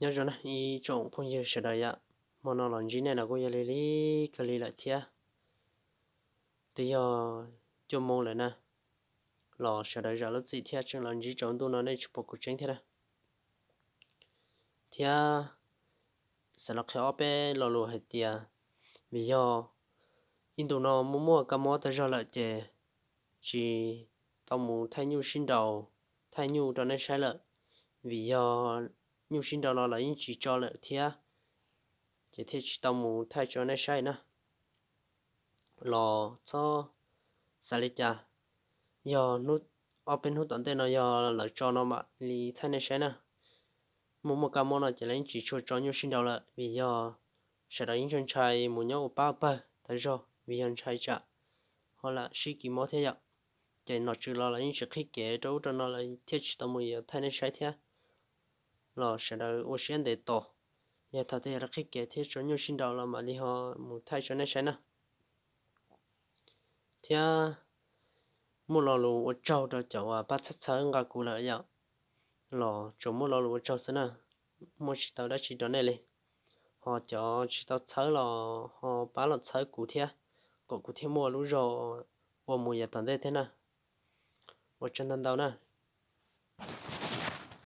Nyob zoo na ib tsoom phooj ywg sawv daws yom, hmo no los ntsib nej no kuj yog li li kawg li lawm thiab. Twb yog cuaj moo lawm na, los sawv daws zam lub txim thiab tseem los ntsib tsaus ntuj no nej tsis pom kuv tseeb thiab na. Thiab xav los qhia ob peb lo lus hais tias, vim yog ib ntus no muaj muaj kab mob tag zog lawm ces tsis tau mus thaij nyuj sib nraus, thaij nyuj rau nej saib lawm, vim yog nyuj sib nraus los lawv yeej tsis tso lawm thiab, ces thiaj tsis tau mus thaij tso nej saib na. Los txhob xav li cas, yog ob peb hnub tom ntej no yog lawv tso no mam li thaij nej saib na. Muaj muaj kab mob no ces lawv yeej tsis tshua tso nyuj sib nraus lawm, vim yog sawv daws yeej ntshai ntshai mus nyob ua pab pawg tag zog, vim yog ntshai tsam ho lam sib kis mob thiab yom. Ces nom tswv los lawv yeej tsis qhib kev rau ub rau no lawm thiaj tsis tau mus yuav thaij nej saib thiab. Los sawv daws ua siab ntev tos, yog thaum twg yog lawv qhib kev thiab tso nyuj sib nraus los mam li ho mus thaij tso nej saib na. Thiab muaj lo lus ua tsaug rau cov uas pab txhawb txhawb nqa kuv lawm yom, los tsuas muaj lo lus ua tsaug xwb na, muaj tsis tau dab tsi rau nej li. Ho cov tsis tau txhawb los ho pab los txhawb kuv thiab, kom kuv thiaj muaj lub zog ua mus yav tom ntej thiab na. Ua tsaug ntau ntau na.